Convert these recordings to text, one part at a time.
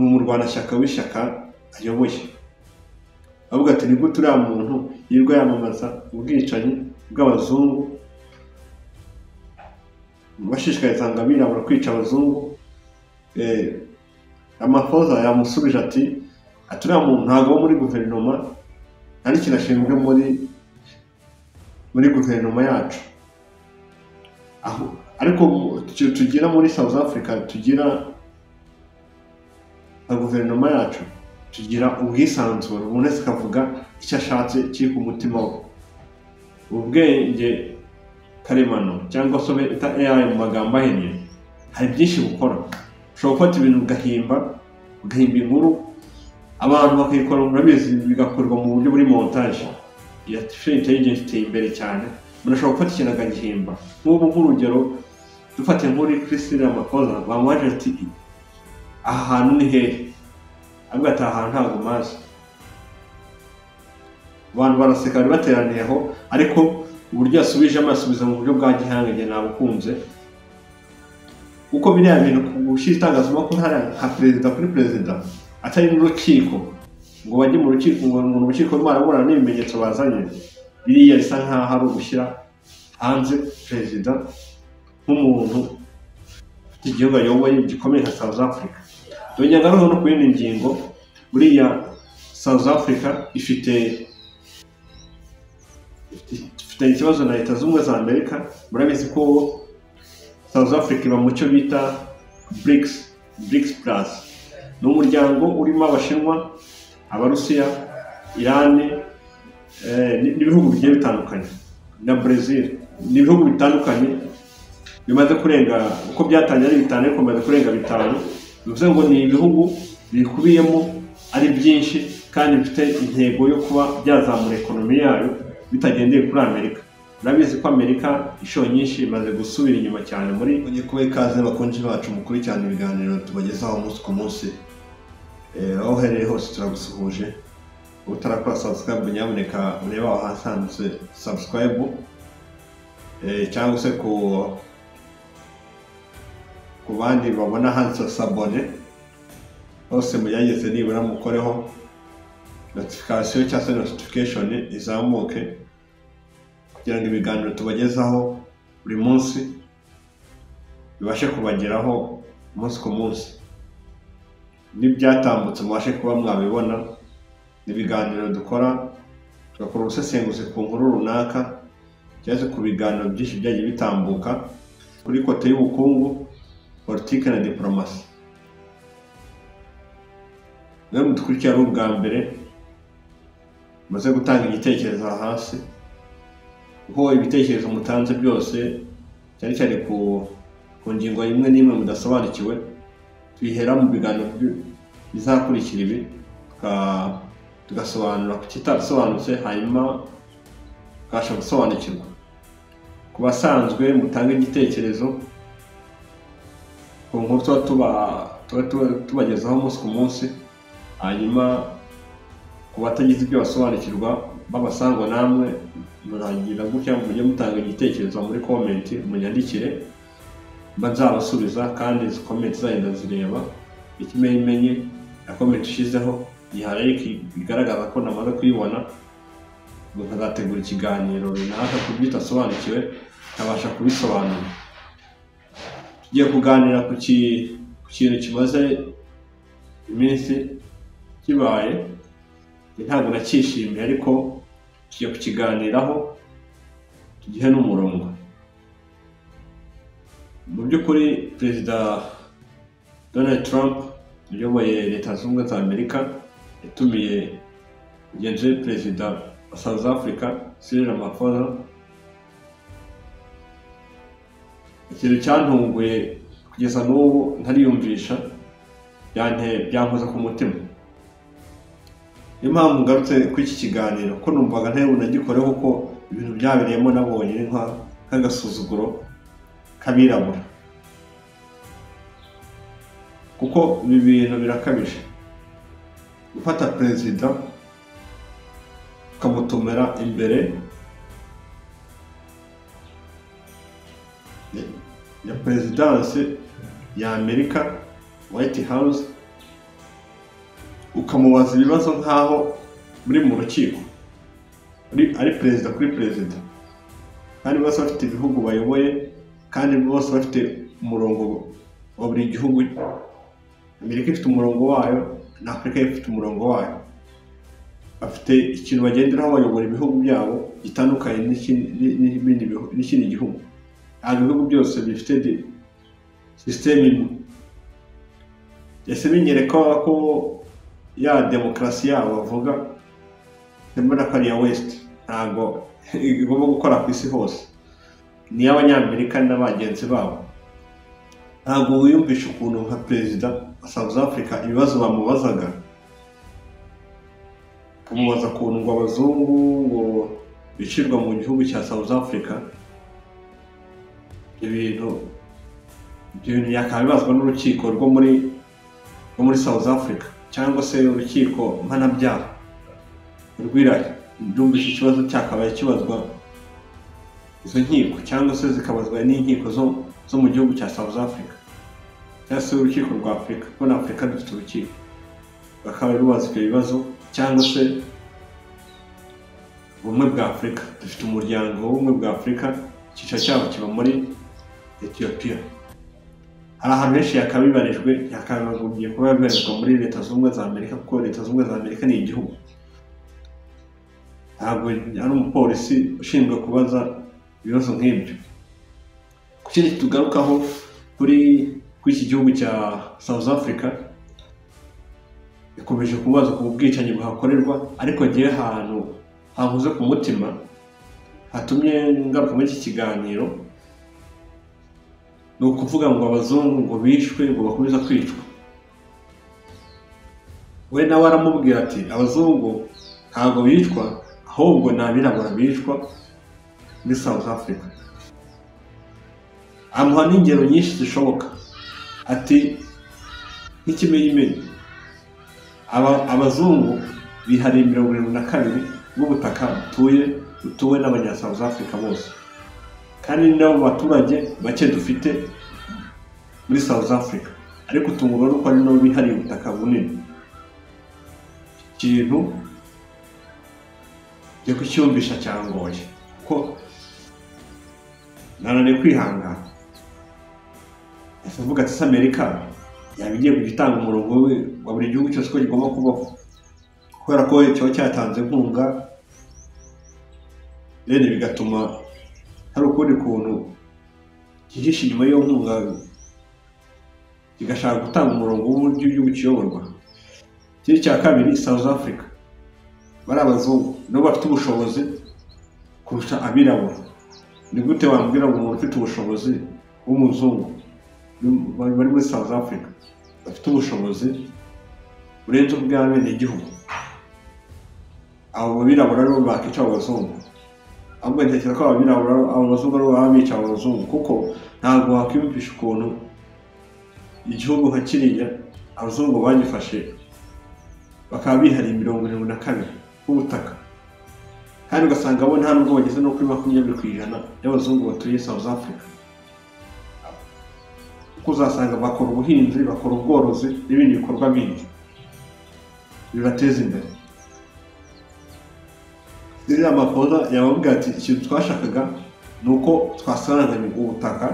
Ni umurwanashyaka w'ishyaka ayoboye. Avuga ati ni gute uriya muntu yirirwa yamamaza ubwicanyi bw'abazungu, bashishikariza ngo abirabura kwica abazungu. Ramaphosa yamusubije ati uriya muntu ntabwo wo muri guverinoma, nta n'ikintu ashinzwe muri guverinoma yacu. Aho ariko tugira muri South Africa, tugira na guverinoma yacu, tugira ubwisanzure, umuntu wese akavuga icyo ashatse kiri ku mutima we. Ubwenge karemano cyangwa se bita AI mu magambo ahinnye, hari byinshi bukora. Ushobora gufata ibintu ugahimba inkuru, abantu bakayikora, murabizi, bigakorwa mu buryo buri montage. Artificial intelligence iteye imbere cyane, umuntu ashobora gufata ikintu akagihimba. Nk'ubu nk'urugero dufate nk'uri Cyril Ramaphosa, bamubaje ati aha hantu ni hehe? Avuga ati aha hantu ntabwo mpazi. Abantu baraseka, bari bateraniye aho, ariko uburyo yasubijemo asubiza mu buryo bwa gihanga, njye nabukunze. Kuko biriya bintu gushyira itangazamakuru hariya nka perezida kuri perezida, atari n'urukiko ngo bajye mu rukiko, ngo mu rukiko baraburana n'ibimenyetso bazanye, biriya bisa nkaho ari ugushyira hanze perezida nk'umuntu ufite igihugu ayoboye gikomeye nka South Africa. Dore ngaruka no ku yindi ngingo, buriya South Africa ifite ikibazo na Leta Zunze Ubumwe za Amerika. Murabizi ko South Africa iba mu cyo bita BRICS Plus. Ni umuryango urimo Abashinwa, Abarusiya, Irani, n'ibihugu bigiye bitandukanye na Brazil. Ni ibihugu bitandukanye bimaze kurenga, uko byatangiye ari bitanu ariko bimaze kurenga bitanu. Bivuze ngo ni ibihugu bikubiyemo ari byinshi kandi bifite intego yo kuba byazamura ekonomi yayo bitagendeye kuri Amerika. Murabizi ko Amerika inshuro nyinshi imaze gusubira inyuma cyane muri. Mugiye kuba ikaze bakunzi bacu mukurikirana ibiganiro tubagezaho umunsi ku munsi, aho uherereye hose turagusuhuje. Utarakora subscribe nyamuneka urebe aho hasi handitse subscribe, cyangwa se ku bandi babona handitse s'abonner, hose mugerageze nibura mukoreho notification cyangwa se notification izamuke, kugira ngo ibiganiro tubagezaho buri munsi bibashe kubageraho umunsi ku munsi, n'ibyatambutse mubashe kuba mwabibona. Ibiganiro dukora, tugakora ubusesenguzi ku nkuru runaka cyangwa se ku biganiro byinshi byagiye bitambuka kuri kote y'ubukungu, politiki na diplomasi. Niba mudukurikira ari ubwa mbere, mumaze gutanga igitekerezo hasi, kuko ibitekerezo mutanze byose cyane cyane ku ngingo imwe n'imwe mudasobanukiwe, tuyihera mu biganiro bizakurikira ibi, tugasobanura ku kitarasobanutse, hanyuma tukabasha gusobanukirwa. Ku basanzwe mutange igitekerezo ku nkuru tuba tubagezaho umunsi ku munsi, hanyuma ku batagize ibyo basobanukirwa babasangwa namwe muragira gutya, mujye mutanga igitekerezo muri comment, munyandikire, mba nzabasubiza, kandi izi comment zanyu ndazireba. Ikimenyimenyi na comment ushizeho gihari bigaragaza ko namaze kuyibona, ngo nkazategura ikiganiro runaka ku byo utasobanukiwe nkabasha kubisobanura. Tugiye kuganira ku kintu kimaze iminsi kibaye, ntabwo nacyishimiye ariko tugiye kukiganiraho tugihe n'umurongo. Mu by'ukuri Perezida Donald Trump uyoboye Leta Zunze Ubumwe za Amerika yatumiye mugenzi we Perezida wa South Africa Cyril Ramaphosa. Ikintu cyantunguye kugeza n'ubu ntariyumvisha, byankoze ku mutima. Niyo mpamvu ngarutse kuri iki kiganiro, ko numvaga ntawe unagikoreho, kuko ibintu byabereyemo nabonye nk'agasuzuguro k'abirabura, kuko ibi bintu birakabije. Gufata perezida ukamutumira imbere ya perezidansi ya Amerika, White House, Ukamubaza ibibazo nk'aho muri mu rukiko, ari perezida kuri perezida, kandi bose bafite ibihugu bayoboye, kandi bose bafite umurongo wa buri gihugu. Amerika ifite umurongo wayo na Afurika ifite umurongo wayo, bafite ikintu bagenderaho bayobora ibihugu byabo gitandukanye n'ikindi gihugu. Ntabwo ibihugu byose bifite sisiteme imwe. Ese binyereka ko ya demokarasi yabo bavuga mbona ko ari iya West, ntabwo igomba gukora ku isi hose, ni iy'Abanyamerika na bagenzi babo. Ntabwo wiyumvisha ukuntu nka perezida wa South Africa ibibazo bamubazaga, kumubaza ukuntu ngo abazungu ngo bicirwa mu gihugu cya South Africa, ibintu yakaba bibazwa n'urukiko rwo muri South Africa cyangwa se urukiko mpanabyaha rw'Irayi. Ndumvisha ikibazo cyakabaye kibazwa izo nkiko cyangwa se zikabazwa n'inkiko zo mu gihugu cya South Africa cyangwa se urukiko rwa Afurika, kuko na Afurika dufite urukiko, bakaba rubaza ibyo bibazo, cyangwa se ubumwe bwa Afurika, dufite umuryango w'ubumwe bwa Afurika, icyicaro cyabo kiba muri Ethiopia. Hari ahantu henshi yakabibarijwe, yakagombye kuba yabibarizwa muri Leta Zunze Ubumwe za Amerika, kuko Leta Zunze Ubumwe za Amerika ni igihugu, ntabwo ari umupolisi ushinzwe kubaza ibibazo nk'ibyo. Ku kindi tugarukaho kuri iki gihugu cya South Africa, ikomeje kubaza ku bwicanyi buhakorerwa, ariko ngewe ahantu hankoze ku mutima hatumye ngaruka muri iki kiganiro ni ukuvuga ngo abazungu ngo bishwe, ngo bakomeza kwicwa. We nawe aramubwira ati abazungu ntabwo bicwa, ahubwo ni abirabura bicwa muri South Africa. Amuha n'ingero nyinshi zishoboka, ati nk'ikimenyimenyi abazungu bihariye 72 bw'ubutaka butuwe n'abanya South Africa bose, kandi ni nabo baturage bake dufite muri South Africa, ariko tungurwa nuko ari nabo bihariye ubutaka bunini. Ikintu cyo kucyumvisha cyangoye, kuko nananiwe kwihangana. Ese mvuga ati Amerika yaba igiye kujya itanga umurongo wa buri gihugu cyose ko kigomba kubaho, kubera ko kiba cyatanze inkunga, rero bigatuma hari ukundi kuntu cyihishe inyuma y'iyo nkunga kigashaka gutanga umurongo w'uburyo igihugu kiyoborwa. Ikindi cya kabiri, South Africa bari abazungu nabo bafite ubushobozi kurusha abirabura. Ni gute wambwira ngo umuntu ufite ubushobozi w'umuzungu bari muri South Africa bafite ubushobozi burenze ubw'abenegihugu, abo birabura rero bakica abazungu? Ahubwo ntekereza ko abirabura abo bazungu aribo baba bica abazungu, kuko ntabwo wakwiyumvisha ukuntu igihugu nka kiriya abazungu bagifashe bakaba bihariye 72 bw'ubutaka, kandi ugasanga bo nta nubwo bageze no kuri 20% y'abazungu batuye South Africa. Kuko uzasanga bakora ubuhinzi, bakora ubworozi n'ibindi bikorwa bindi bibateza imbere. Cyril Ramaphosa yababwira ati ikintu twashakaga ni uko twasaranganya ubutaka,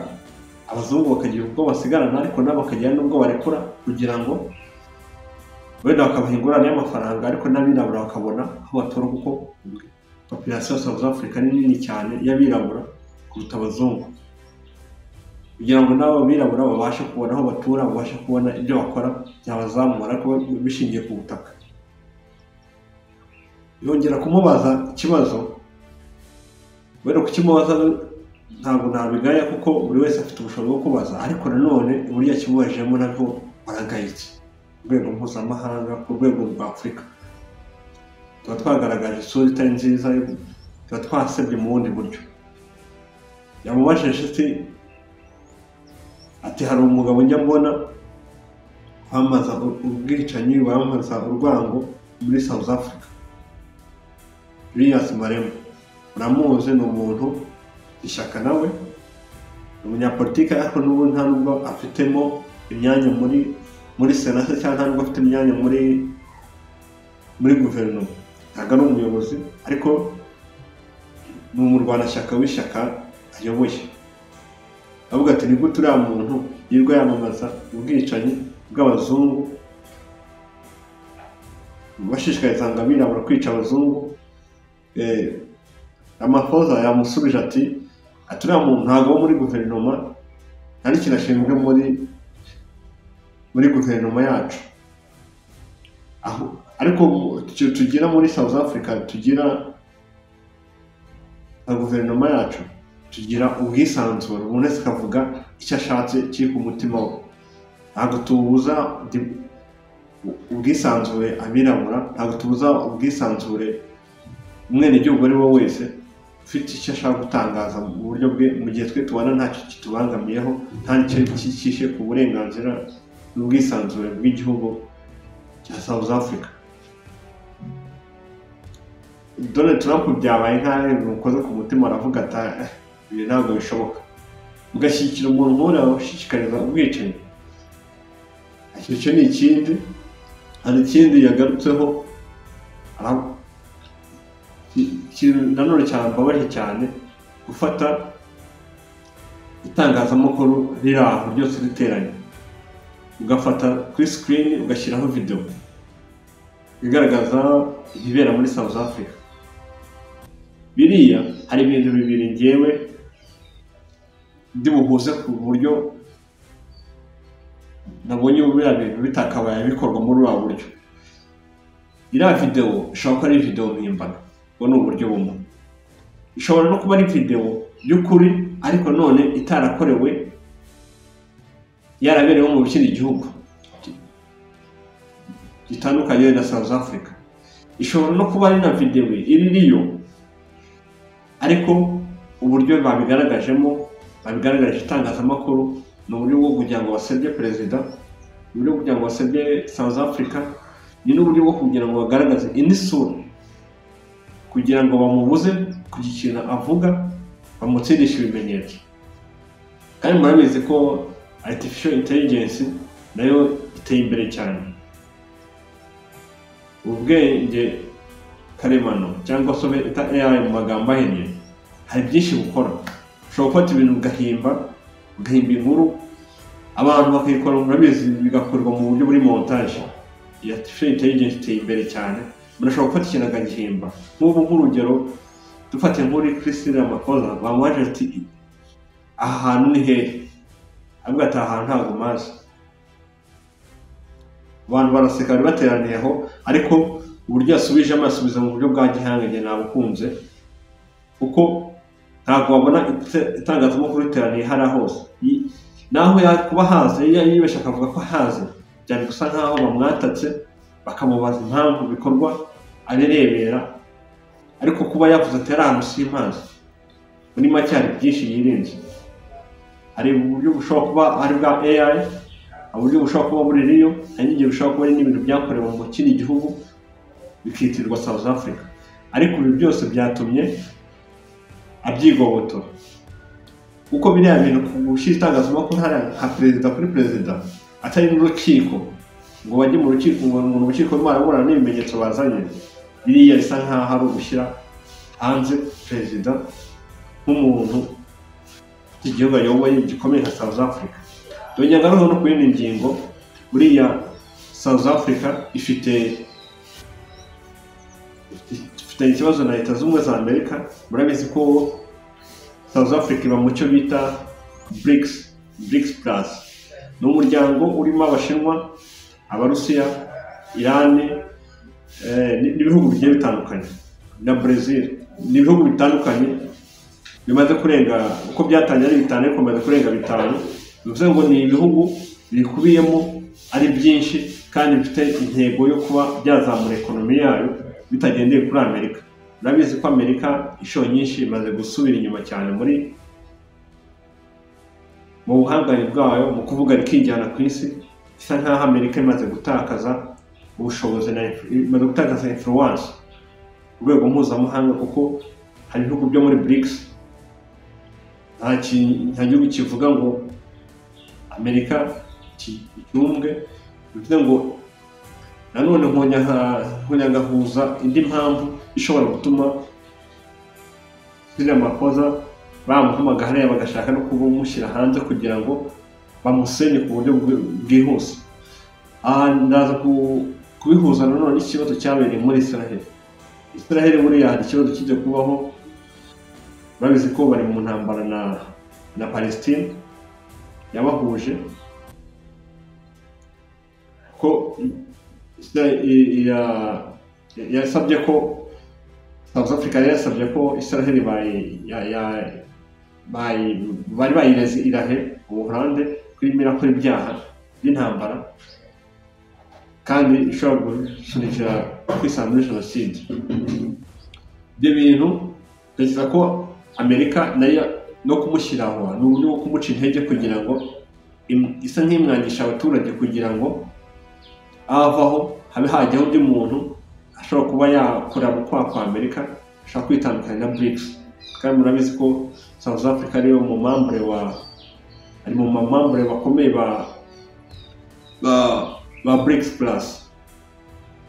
abazungu bakagira ubwo basigarana, ariko nabo bakagira n'ubwo barekura, kugira ngo wenda bakabaha ingurane y'amafaranga, ariko n'abirabura bakabona aho batura, kuko population ya South Africa ni nini cyane y'abirabura kuruta abazungu, kugira ngo n'abo birabura babashe kubona aho batura, babashe kubona ibyo bakora byabazamura, ariko bishingiye ku butaka. Yongera kumubaza ikibazo, wenda kukimubaza ntabwo nabigaya kuko buri wese afite ubushobozi bwo kubaza, ariko nanone uburyo yakimubajijemo nabwo baragayitse ku rwego mpuzamahanga, ku rwego rwa Afurika. Tuba twagaragaje isura itari nziza, tuba twasebye mu bundi buryo. Yamubajije ati hari umugabo njya mbona wamamaza ubwicanyi, wamamaza urwango muri South Africa, Julius Malema, uramuzi, ni umuntu ishyaka nawe, ni umunyapolitike, ariko n'ubu nta nubwo afitemo imyanya muri sena se, cyangwa nta nubwo afite imyanya muri muri guverinoma, ntabwo ari umuyobozi ariko ni umurwanashyaka w'ishyaka ayoboye. Avuga ati ni gute uriya muntu yirirwa yamamaza ubwicanyi bw'abazungu, bashishikariza ngo abirabura kwica abazungu. Ramaphosa yamusubije ati uriya muntu ntabwo wo muri guverinoma, nta n'ikintu ashinzwe muri guverinoma yacu. Aho ariko tugira muri South Africa, tugira nka guverinoma yacu, tugira ubwisanzure, umuntu wese akavuga icyo ashatse kiri ku mutima we. Ntabwo tubuza ubwisanzure abirabura, ntabwo tubuza ubwisanzure umwenegihugu ari we wese ufite icyo ashaka gutangaza mu buryo bwe, mu gihe twe tubona ntacyo kitubangamiyeho, nta nicyo cyishe ku burenganzira n'ubwisanzure bw'igihugu cya South Africa. Donald Trump byabaye nk'aho bimukoze ku mutima, aravuga ati ibi ntabwo bishoboka, ugashyigikira umuntu nk'uriya ushishikariza ubwicanyi. Icyo ni ikindi. Hari ikindi yagarutseho nanone cyambabaje cyane, gufata itangazamakuru riri aho ryose riteranye, ugafata kuri screen ugashyiraho video igaragaza ibibera muri South Africa. Biriya hari ibintu bibiri ngewe ndi buhuze ku buryo nabonye biriya bintu bitakabaye bikorwa muri uriya buryo. Iriya video ishobora kuba ari video mpimbano, ubwo ni uburyo bumwe. Ishobora no kuba ari video y'ukuri ariko none itarakorewe, yaraberewe mu kindi gihugu gitandukanye na South Africa. Ishobora no kuba ari na video iriyo ariko uburyo babigaragajemo, babigaragaje itangazamakuru, ni uburyo bwo kugira ngo basebye perezida, uburyo bwo kugira ngo basebye South Africa, ni n'uburyo bwo kugira ngo bagaragaze indi sura, kugira ngo bamubuze kugira ikintu avuga, bamutsindishe ibimenyetso. Kandi murabizi ko artificial intelligence nayo iteye imbere cyane, ubwenge karemano cyangwa se AI mu magambo ahinnye, hari byinshi bukora. Ushobora gufata ibintu ugahimba inkuru, abantu bakayikora, murabizi bigakorwa mu buryo buri montage. Iyi artificial intelligence iteye imbere cyane, umuntu ashobora gufata ikintu akagihimba. Nk'ubu nk'urugero dufate nk'uri Cyril Ramaphosa, bamubaje ati aha hantu ni hehe? Avuga ati aha hantu ntabwo mpazi. Abantu baraseka, bari bateraniye aho, ariko uburyo yasubijemo asubiza mu buryo bwa gihanga, njye nabukunze, kuko ntabwo wabona itangazamakuru riteraniye hariya hose. Naho kuba haze, iyo yibeshye akavuga ko haze, byari gusa nkaho bamwatatse bakamubaza impamvu bikorwa abirebera, ariko kuba yavuze ati ari ahantu simpazi, muri make hari byinshi yirinze. Hari uburyo bushobora kuba ari bwa AI, uburyo bushobora kuba buri riyo, hari n'igihe bushobora kuba ari n'ibintu byakorewe mu kindi gihugu bikitirirwa South Africa. Ariko ibi byose byatumye abyigobotora, kuko biriya bintu gushyira itangazamakuru hariya nka perezida kuri perezida, atari n'urukiko ngo bajye mu rukiko, ngo mu rukiko baraburana n'ibimenyetso bazanye, biriya bisa nkaho ari ugushyira hanze perezida nk'umuntu igihugu ayoboye gikomeye nka South Africa. Dore ngaruka no ku yindi ngingo, buriya South Africa ifite ikibazo na Leta Zunze Ubumwe za Amerika. Murabizi ko South Africa iba mu cyo bita BRICS Plus. Ni umuryango urimo Abashinwa, Abarusiya, Iran, n'ibihugu bigiye bitandukanye na Brazil. Ni ibihugu bitandukanye bimaze kurenga, uko byatangiye ari bitanu ariko bimaze kurenga bitanu. Bivuze ngo ni ibihugu bikubiyemo ari byinshi kandi bifite intego yo kuba byazamura ekonomi yayo bitagendeye kuri Amerika. Murabizi ko Amerika inshuro nyinshi imaze gusubira inyuma cyane muri mu buhanganye bwayo, mu kuvuga rikijyana ku isi. Isa nkaho Amerika imaze gutakaza ubushobozi na imaze gutakaza influence ku rwego mpuzamahanga, kuko hari ibihugu byo muri BRICS nta gihugu kivuga ngo Amerika cyumbwe. Bivuze ngo nanone nkonya Nkongera ngahuza indi mpamvu ishobora gutuma Cyril Ramaphosa bamuhamagara hariya bagashaka no kumushyira hanze kugira ngo bamusenye ku buryo bwihuse. Aha ndaza kubihuza nanone n'ikibazo cyabereye muri Israel. Israel buriya hari ikibazo kijya kubaho, babizi ko bari mu ntambara na Palestine yabahuje, ko yasabye ko South Africa yari yasabye ko Israel bari bayireze irahe Ubuholande ko irimo irakora ibyaha by'intambara kandi ishobora gusunikira kwisanga muri jenoside. Ibyo bintu ntekereza ko Amerika nayo no kumushyira aho ni uburyo bwo kumuca intege kugira ngo isa nk'imwangisha abaturage, kugira ngo avaho habe hajyaho undi muntu ashobora kuba yakora mu kwaha kwa Amerika, ashobora kwitandukanya na BRICS. Kandi murabizi ko South Africa ariyo mu membre wa ari mu mamembres bakomeye ba BRICS Plus.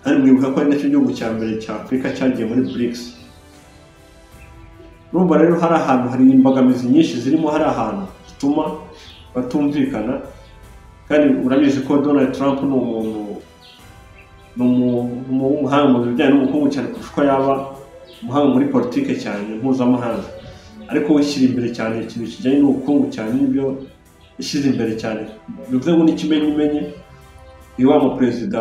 Kandi mwibuka ko ari nacyo gihugu cya mbere cya Afurika cyagiye muri BRICS. Urumva rero hari ahantu hari imbogamizi nyinshi zirimo, hari ahantu zituma batumvikana. Kandi urabizi ko Donald Trump ni umuntu ni umuhanga mu bijyanye n'ubukungu cyane kurusha uko yaba umuhanga muri politike cyane mpuzamahanga, ariko ushyira imbere cyane ikintu kijyanye n'ubukungu cyane nibyo yashyize imbere cyane. Bivuze ngo n'ikimenyimenyi ni wa muperezida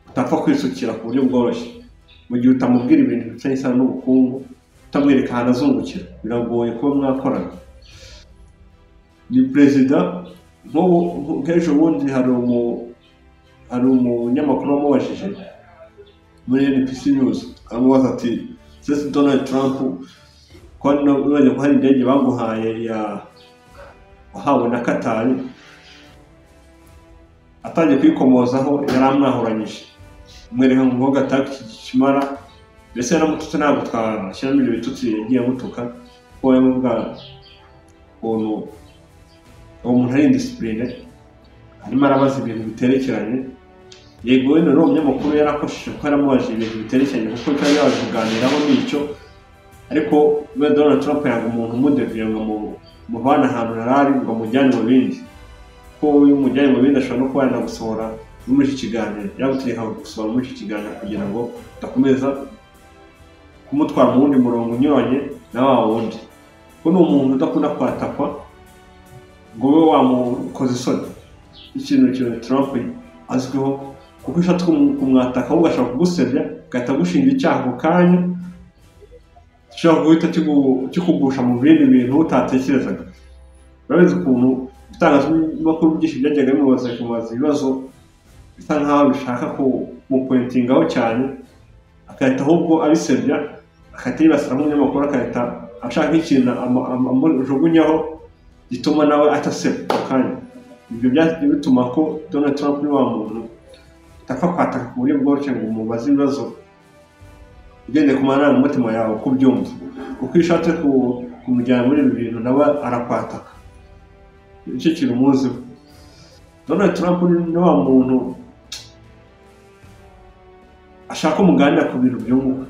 utapfa kwisukira ku buryo bworoshye. Mu gihe utamubwira ibintu bifitanye isano n'ubukungu, utamwereka ahantu azungukira, biragoye kuba mwakorana. Ni perezida nk'ubu nk'ejo bundi hari umunyamakuru wamubajije muri NBC News, aramubaza ati: "Sese Donald Trump, ko nabonye ko hari indege baguhaye ya wahawe na Qatar?" Atangiye kuyikomozaho yari amwahuranyije, umwereka ngo gataka kimara, mbese yaramututse. Ntabwo twashyiramo ibyo bitutsi yagiye amutuka, kuko yamuvuga ukuntu uwo muntu ari indiscipliné, arimo arabaza ibintu biterekeranye. Yego wenda n'uwo munyamakuru yarakosheje kuko yaramubajije ibintu biterekeranye, kuko cyari yaje kuganiraho n'icyo, ariko we Donald Trump yanga umuntu umudeviye ngo muvane ahantu yari ari ngo amujyane mu bindi, kuko iyo umujyanye mu bindi ashobora no kuba yanagusohora muri iki kiganiro, yagutegeka gusohora muri iki kiganiro kugira ngo udakomeza kumutwara mu wundi murongo unyuranye na wa wundi, kuko ni umuntu udakunda kwatakwa ngo ube wamukoza isoni. Ikintu kintu Trump azwiho, kuko iyo ushatse kumwataka ahubwo ashobora kugusebya, agahita agushinja icyaha ako kanya gishobora guhita kikugusha mu bindi bintu utatekerezaga. Urabizi ukuntu ibitangazamakuru byinshi byajyaga bimubaza, bikamubaza ibibazo bisa nkaho bishaka kumupointingaho cyane, agahita ahubwo abisebya, agahita yibasira nk'umunyamakuru, agahita ashaka nk'ikintu amujugunyaho gituma nawe ataseba ako kanya. Ibyo byagiye bituma ko Donald Trump ni wa muntu utapfa kwataka ku buryo bworoshye ngo umubaze ibibazo ugendeye ku marangamutima yawe uko ubyumva, kuko iyo ushatse kumujyana muri ibi bintu nawe arakwataka. Nicyo kintu umuziho. Donald Trump ni wa muntu ashaka ko muganira ku bintu byunguka.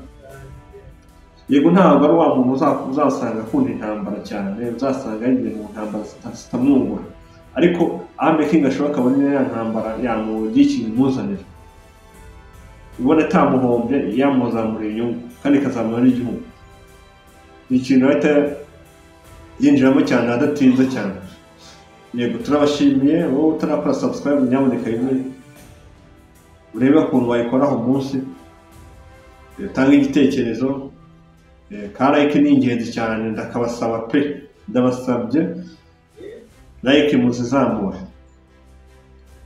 Yego ntabwo ari wa muntu uzasanga akunda intambara cyane, uzasanga yagiye mu ntambara zitamwungura, ariko amaking ashobora akabona ya ntambara yamugira ikintu imuzanira, ubona atamuhombye, yamuzamurira inyungu kandi ikazamura n'igihugu. Ni ikintu ahita yinjiramo cyane adatinze cyane. Yego turabashimiye. Wowe utarakora subscribe, nyamuneka rimwe urebe ukuntu wayikoraho umunsi, utange igitekerezo. Ka like ni ingenzi cyane, ndakabasaba pe, ndabasabye like muzizamure,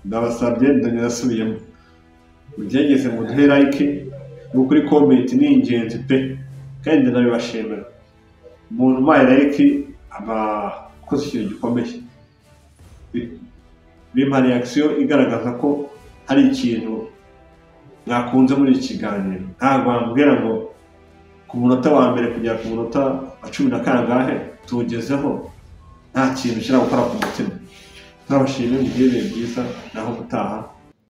ndabasabye, ndasubiyemo, mugerageze muduhe like. Ni ukuri comment ni ingenzi pe, kandi ndanabibashimira. Umuntu umpaye like aba akoze ikintu gikomeye, bimpa reaction igaragaza ko hari ikintu mwakunze muri iki kiganiro. Ntabwo wambwira ngo ku munota wa mbere kugera ku munota wa 10 na kangahe tuwugezeho nta kintu ushyira gukora ku mutima. Turabashimiye, mugire ibihe byiza, naho gutaha.